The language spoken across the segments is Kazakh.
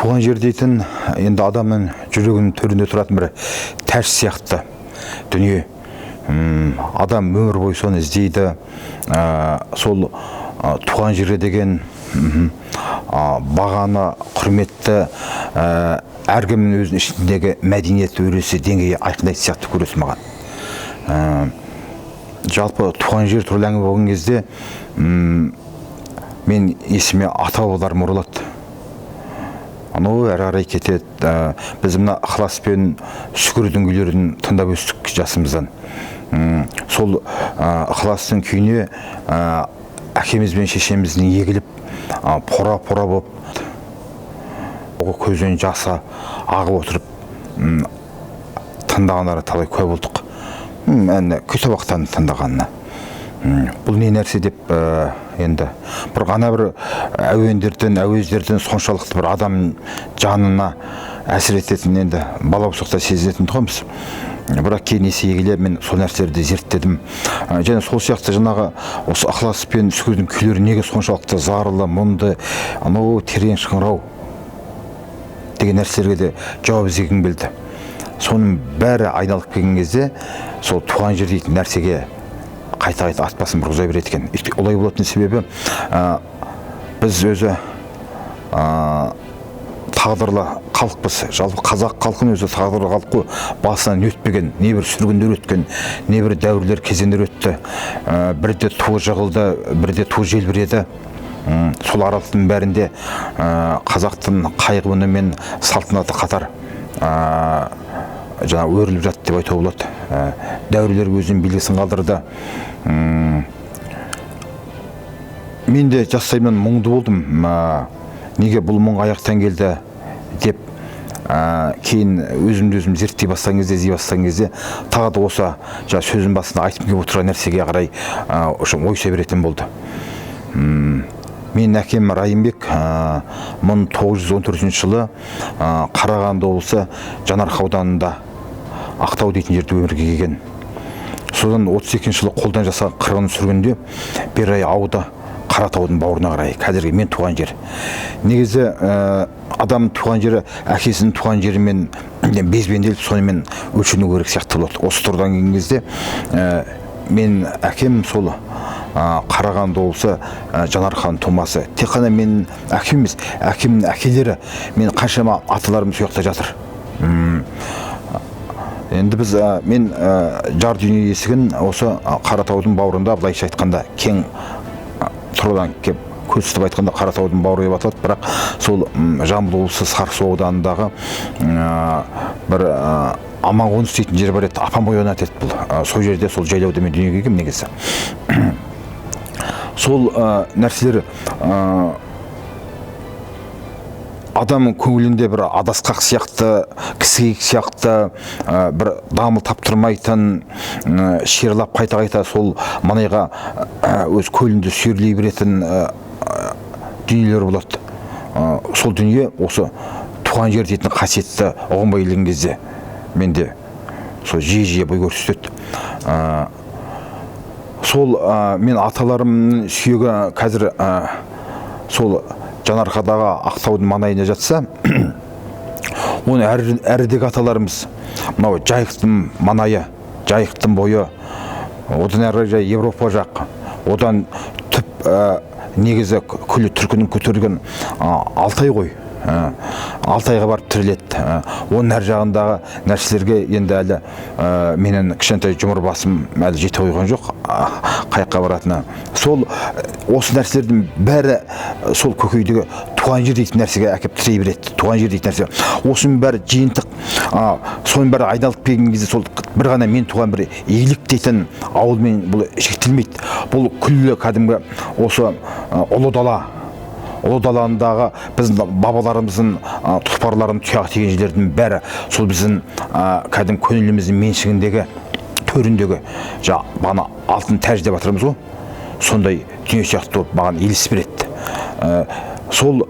Туған жер дейтін енді адамның жүрегінің төрінде тұратын бір тәж сияқты дүние. Адам өмір бойы соны іздейді. Сол туған жерге деген бағаны, құрметті әркімнің өзінің ішіндегі мәдениет өресі деңгейі айқындайтын сияқты көресің маған. Жалпы туған жер туралы әңгіме болған кезде мен есіме ата-бабаларым оралады. Анау әрі қарай кетеді. Біз мына Ықылас пен Сүгірдің күйлерін тыңдап өстік жасымыздан. Сол Ықыластың күйіне әкеміз бен шешеміздің егіліп, пора-пора болып, көзден жасы ағып отырып тыңдағандары талай куә болдық. Әне Күйтабақтан тыңдағанына. Бұл не нәрсе деп енді бір ғана бір әуендерден, әуездерден соншалықты бір адам жанына әсер ететін енді бала болсақ та сезінетін тұғынбыз. Бірақ кейін есейе келе мен сол нәрселерді зерттедім. Және сол сияқты жаңағы осы Ықылас пен Сүгірдің күйлері неге соншалықты зарлы, мұңды, анау терең шыңырау деген нәрселерге де жауап іздегім келді. Соның бәрі айналып келген кезде сол туған жер дейтін нәрсеге қайта-қайта ат басын бұрғыза береді екен. Олай болатын себебі, біз өзі тағдырлы халықпыз. Жалпы қазақ халқының өзі тағдырлы халық қой. Басынан өтпеген, небір сүргіндер өткен, небір дәуірлер, кезеңдер өтті. Бірде туы жығылды, бірде туы желбіреді. Сол аралықтың бәрінде қазақтың қайғы мұңы мен салтанаты қатар жаңа өріліп жатты деп айтуға болады. Дәуірлер өзінің белгісін қалдырды. Мен де жастайымнан мұңды болдым. Неге бұл мұң аяқтан келді деп, кейін өзімді өзім зерттей бастаған кезде, іздей бастаған кезде тағы да осы жаңа сөздің басында айтқым келіп отырған нәрсеге қарай ойша беретін болды. Менің әкем Райымбек 1914 жылы Қарағанды облысы Жанарқа ауданында Ақтау дейтін жерде өмірге келген. Содан 32 жылы қолдан жасаған қырғын сүргінде бері қарай ауды, Қаратаудың бауырына қарай, қазіргі мен туған жер. Негізі адам туған жері әкесінің туған жерімен безбенделіп, сонымен өлшену керек сияқты болады. Осы тұрдан келген кезде мен әкем сол Қарағанды облысы Жанарқаның тумасы. Тек қана менің әкем емес, әкемнің әкелері, мен қаншама аталарым сол жақта жатыр. Енді біз, мен жар дүние есігін осы Қаратаудың бауырында, былайша айтқанда, кең тұрғыдан кеп көз тұтып айтқанда Қаратаудың бауыры деп аталады, бірақ сол Жамбыл облысы Сарысу ауданындағы бір Аманқоныс дейтін жер бар еді, апам оянады еді бұл. Сол жерде, сол жайлауда мен дүниеге келгенмін негізі. Сол нәрселер адам көңілінде бір адасқақ сияқты, кісі сияқты, бір дамыл таптырмайтын, шерлап қайта-қайта сол маңайға өз көлінде сүйрелей беретін дүниелер болады. Сол дүние осы туған жер дейтін қасиетті ұғымға келген кезде менде сол жиі-жиі бой көрсетеді. Сол мен аталарымның сүйегі қазір сол Жанарқадағы Ақтаудың маңайында жатса, оны әрідегі аталарымыз мынау Жайықтың маңайы, Жайықтың бойы, одан әрі қарай Европа жақ, одан түп негізі күллі түркінің көтерген Алтай ғой. Алтайға барып тіреледі. Оның әр жағындағы нәрселерге енді әлі менің кішкентай жұмыр басым әлі жете қойған жоқ, қаяққа баратыны. Сол осы нәрселердің бәрі сол көкейдегі туған жер дейтін нәрсеге әкеп тірей береді. Туған жер дейтін нәрсе. Осының бәрі жиынтық, соның бәрі айналып келген кезде сол бір ғана мен туған бір Игілік дейтін ауылмен бұл шектелмейді. Бұл күллі кәдімгі осы ұлы дала, ұлы даландағы біздің бабаларымыздың тұлпарларының тұяғы тиген жерлердің бәрі сол біздің кәдімгі көңіліміздің меншігіндегі, төріндегі бағана алтын тәж деп жатырмыз ғой, сондай дүние сияқты болып маған елес береді. Сол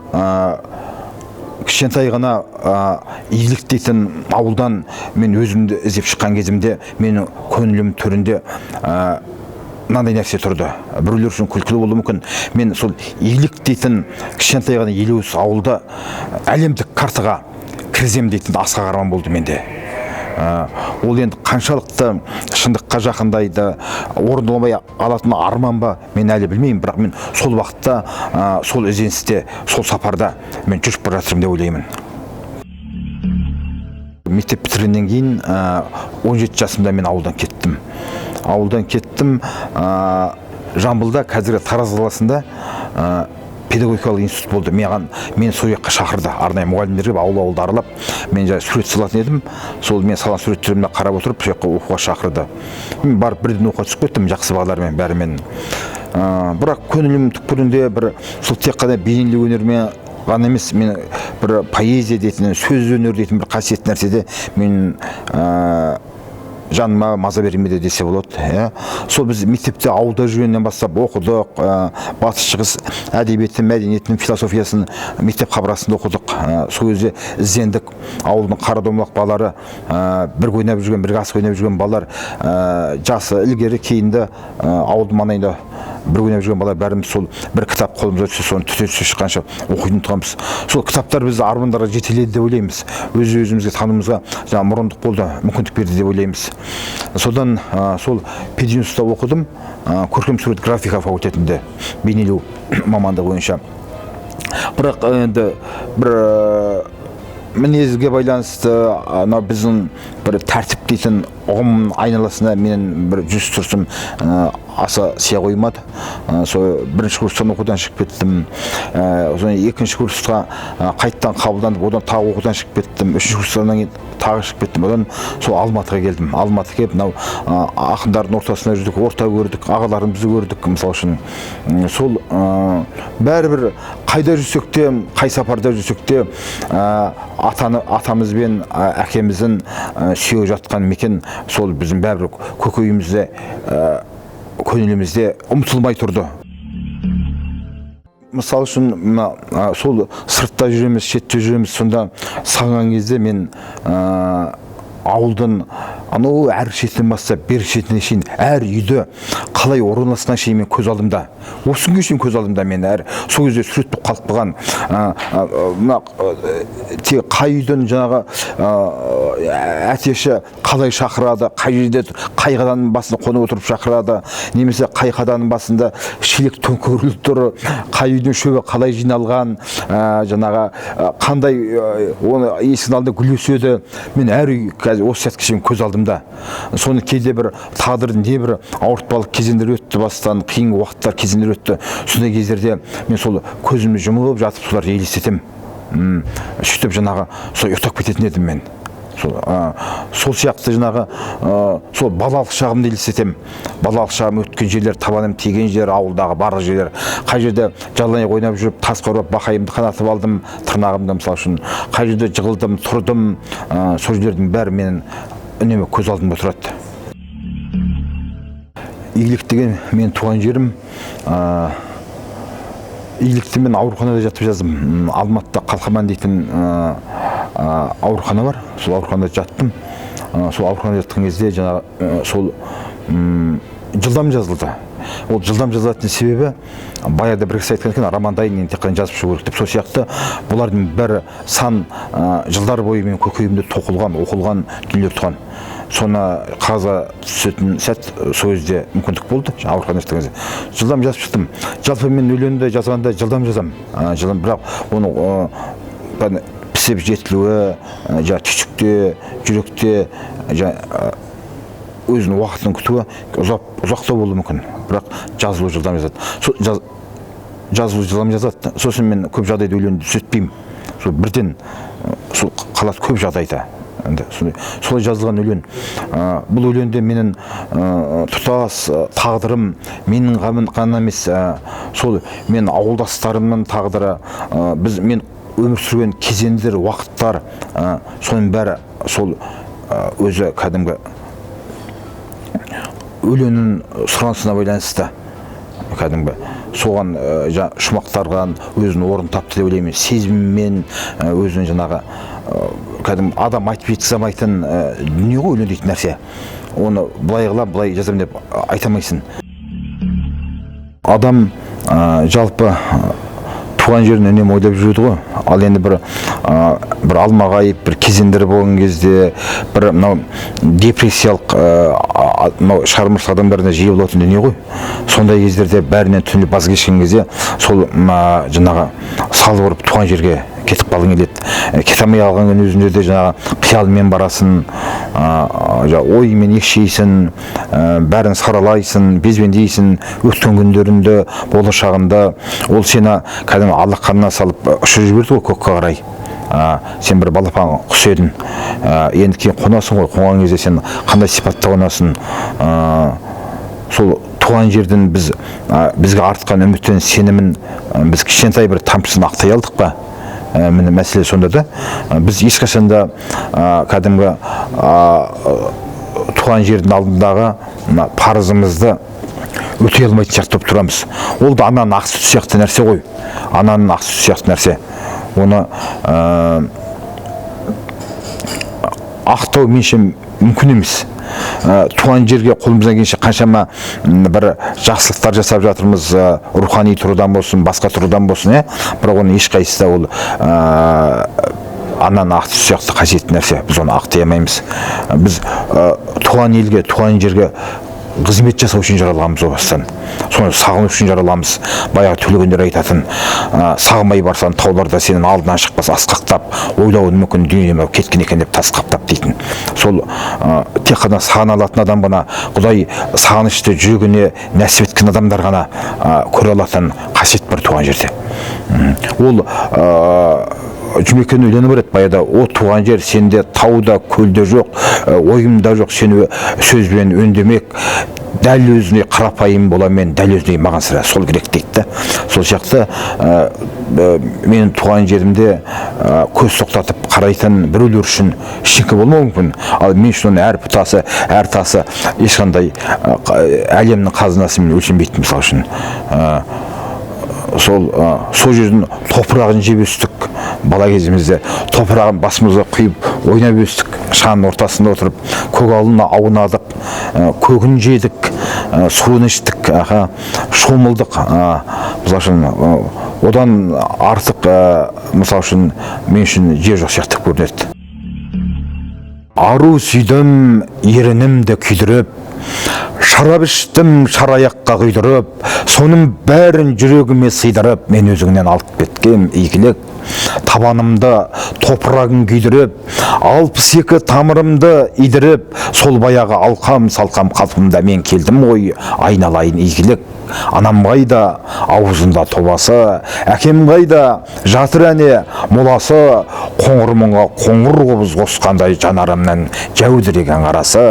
кішкентай ғана Игілік дейтін ауылдан мен өзімді іздеп шыққан кезімде менің көңілім төрінде мынандай нәрсе тұрды. Біреулер үшін күлкілі болуы мүмкін. Мен сол Игілік дейтін кішкентай ғана елеусіз ауылда әлемдік картаға кіргіземін дейтін асқақ арман болды менде. Ол енді қаншалықты шындыққа жақындайды, орындалмай алатын арман ба, мен әлі білмеймін, бірақ мен сол уақытта, сол ізденісте, сол сапарда мен жүріп бара жатырмын деп ойлаймын. Мектеп бітіргеннен кейін 17 жасымда мен ауылдан кеттім. Ауылдан кеттім, Жамбылда, қазіргі Тараз қаласында педагогикалық институт болды. Мені сол жаққа шақырды. Арнайы мұғалімдер келіп, ауыл-ауылды аралап, мен жаңа сурет салатын едім. Сол мен салған суреттерімді қарап отырып, сол жаққа оқуға шақырды. Мен барып бірден оқуға түсіп кеттім, жақсы бағалармен бәрімен. Бірақ көңілім түкпірінде бір сол тек қана бейнелеу өнеріме ғана емес, мен бір поэзия дейтін, сөз өнері дейтін бір қасиетті нәрседе мен жаныма маза бермеді десе болады. Иә. Сол біз мектепте ауылда жүргеннен бастап оқыдық, батыс шығыс әдебиетін, мәдениетін, философиясын мектеп қабырғасында оқыдық. Сол кезде іздендік. Ауылдың қара домалақ балалары, бірге ойнап жүрген, бірге асық ойнап жүрген балалар, жасы ілгері кейінді, ауылдың маңайында бірге ойнап жүрген балалар бәріміз сол бір кітап қолымызға түссе, соны түте түсе шыққанша оқитын тұғанбыз. Сол кітаптар бізді армандарға жетеледі деп ойлаймыз. Өз өзімізге тануымызға жаңа мұрындық болды, мүмкіндік берді деп ойлаймыз. Содан сол пединститутта оқыдым, көркем сурет графика факультетінде бейнелеу мамандығы бойынша. Бірақ енді бір мінезге байланысты, анау біздің бір тәртіп дейтін ұғым айналасында менің бір жүріс тұрысым аса сия қоймады. Сол бірінші курстан оқудан шығып кеттім. Содан екінші курсқа қайттан қабылданып, одан тағы оқудан шығып кеттім. Үшінші курстан кейін тағы шығып кеттім. Одан сол Алматыға келдім. Алматыға келіп, мынау ақындардың ортасында жүрдік, орта көрдік, ағаларымызды көрдік, мысал үшін. Сол бәрібір қайда жүрсек те, қай сапарда жүрсек те, атамыз бен әкеміздің сүйегі жатқан мекен сол біздің бәрібір көкейімізде, көңілімізде ұмытылмай тұрды. Мысал үшін, мына, сол сыртта жүреміз, шетте жүреміз, сонда сағынған кезде мен ауылдың анау әр шетінен бастап бер шетіне шейін әр үйді қалай орналасқан шейін мен көз алдымда, осы күнге шейін көз алдымда мен әр сол кезде сурет болып қалып қалған. Мына, тек қай үйдің жаңағы, әтеші қалай шақырады, қай жерде қай қаданың басында қонып отырып шақырады, немесе қай қаданың басында шелек төңкеріліп тұр, қай үйдің шөбі қалай жиналған, жаңағы, қандай, оны есіктің алдында гүл өседі. Мен әр үй қазір осы сәтке шейін көз алдымда. Соны кейде бір тағдырдың небір ауыртпалық кезеңдер өтті бастан, қиын уақыттар кезеңдер өтті. Сондай кездерде мен сол көзімді жұмып жатып соларды елестетемін. Сөйтіп жаңағы сол ұйықтап кететін едім мен. Сол сияқты жаңағы, сол балалық шағымды елестетемін. Балалық шағым өткен жерлер, табаным тиген жер, ауылдағы барлық жерлер. Қай жерде жалаңаяқ ойнап жүріп, тас қорып, бақайымды қанатып алдым, тырнағымды мысал үшін. Қай жерде жығылдым, тұрдым, сол жерлердің бәрі менің үнемі көз алдымда тұрады. Игілік деген менің туған жерім. Игілікті мен ауруханада жатып жаздым. Алматыда Қалқаман дейтін, аурухана бар. Сол ауруханада жаттым. Сол ауруханада жатқан кезде жаңағы, сол, жылдам жазылды. Ол жылдам жазылатын себебі, баяғыда бір кісі айтқан екен, роман дайын, енді тек қана жазып шығу керек деп. Сол сияқты бұлардың бәрі сан, жылдар бойы менің көкейімде тоқылған, оқылған дүниелер туған. Соны қағазға түсетін сәт сол кезде мүмкіндік болды, жаңа ауруханада жатқан кезде. Жылдам жазып шықтым. Жалпы мен өлеңді жазғанда жылдам жазамын. Жылдам, бірақ оны, кәдімгі пісіп жетілуі, жаңа түйсікте, жүректе, жаңа, өзінің уақытын күтуі ұзақтау болуы мүмкін. Бірақ жазылу жылдам жазады. Сол жазылу жылдам жазады. Сосын мен көп жағдайда өлеңді түзетпеймін. Сол бірден, сол қалады көп жағдайда. Енді солай жазылған өлең. Бұл өлеңде менің, тұтас, тағдырым, менің ғамым ғана емес, сол мен ауылдастарымның тағдыры, мен өмір сүрген кезеңдер, уақыттар, соның бәрі сол, өзі кәдімгі өлеңнің сұранысына байланысты кәдімгі соған, шумақтарған өзінің орнын тапты деп ойлаймын. Сезіммен, өзінің жаңағы, кәдімгі адам айтып жеткізе алмайтын, дүние ғой өлең дейтін нәрсе. Оны былай қыламын, былай жазамын деп айта алмайсың. Адам жалпы туған жерін үнемі ойлап жүреді ғой. Ал енді бір алмағайып бір кезеңдер болған кезде, бір мынау депрессиялық мынау шығармашылық адамдарында жиі болатын дүние ғой. Сондай кездерде бәрінен түнде баз кешкен кезде сол жаңағы салып ұрып туған жерге кетіп қалғың келеді. Кете алмай қалған күні өзінде де жаңағы қиялмен барасың, оймен екшейсің, бәрін саралайсың, безбендейсің, өткен күндеріңді, болашағында. Ол сені кәдімгі алақанына салып ұшырып жіберді ғой көкке қарай. Сен бір балапан құс едің, енді кейін қонасың ғой. Қонған кезде сен қандай сипатта қонасың? Сол туған жердің бізге артқан үміттен, сенімін біз кішкентай бір тамшысын ақтай алдық па? Міне мәселе сонда да. Біз ешқашан да кәдімгі туған жердің алдындағы парызымызды өтей алмайтын сияқты болып тұрамыз. Ол да ананың ақ сүті сияқты нәрсе ғой. Ананың ақ сүті сияқты нәрсе. Оны ақтау меніңше мүмкін емес. Туған жерге қолымыздан келгенше қаншама бір жақсылықтар жасап жатырмыз, рухани тұрғыдан болсын, басқа тұрғыдан болсын, бірақ оның ешқайсысы да ол ананың ақ сүті сияқты қасиетті нәрсе. Біз оны ақтай алмаймыз. Біз туған елге, туған жерге қызмет жасау үшін жаралғанбыз о бастан. Соны сағыну үшін жараламыз. Баяғы Төлегендер айтатын, сағынбай барсаң тауларда сенің алдынан шықпас асқақтап, ойлауың мүмкін дүниеден кеткен екен деп тас қаптап дейтін. Сол тек қана сағына алатын адам ғана, Құдай сағынышты жүрегіне нәсіп еткен адамдар ғана көре алатын қасиет бар туған жерде. Ол Жұмекеннің өлеңі бар еді баяғыда: о туған жер, сенде тауда, көлде жоқ, ойымда жоқ, сені сөзбен өндемек, дәл өзіне қарапайым боламен, дәл өзіне маған сірә сол керек дейді. Сол сияқты менің туған жерімде көз тоқтатып қарайтын біреулер үшін ештеңе болмауы мүмкін. Ал мен үшін оның әр бұтасы, әр тасы ешқандай әлемнің қазынасымен өлшенбейді, мысал үшін. Сол жердің топырағын жеп өстік бала кезімізде, топырағын басымызға құйып ойнап өстік, шаңның ортасында отырып көгалына аунадық, көгін жедік, суын іштік, шомылдық. Мысал үшін, одан артық, мысал үшін, мен үшін жер жоқ сияқты көрінеді. Ару сүйдім, ерінімді күйдіріп, шарап іштім, шараяққа құйдырып, соның бәрін жүрегіме сыйдырып, мен өзіңнен алып кеткем игілік. Табанымды топырағын күйдіріп, 62 тамырымды идіріп, сол баяғы алқам салқам қалпымда мен келдім ғой айналайын игілік. Анам қайда, аузында тобасы, әкем қайда, жатыр әне моласы, қоңыр мұңға қоңыр қобыз қосқандай жанарымның жәудіреген қарасы.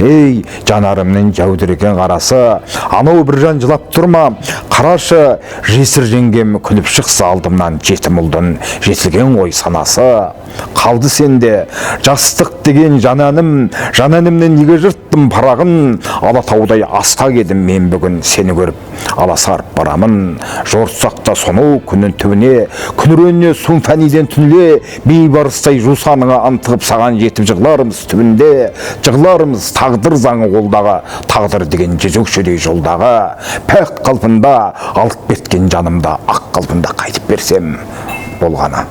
Ей, жанарымның жәудіреген қарасы, анау бір жан жылап тұр ма, қарашы, жесір жеңгем күліп шықса алдымнан, жетім ұлдың жетілген ғой санасы. Қалды сенде жастық деген жананым, жананымнан неге жырттым парағын, Алатаудай асқақ едім мен бүгін сені көріп аласарып барамын. Жортсақ та сонау күннің түбіне, күніреніне сұм фәниден түніле, бейбарыстай жусаныңа ынтығып саған жетіп жығылармыз түбінде, жығылармыз тағдыр заңы қолдағы, тағдыр деген жезөкшедей жолдағы, пәк қалпында алып кеткен жанымда ақ қалпында қайтып берсем болғаны.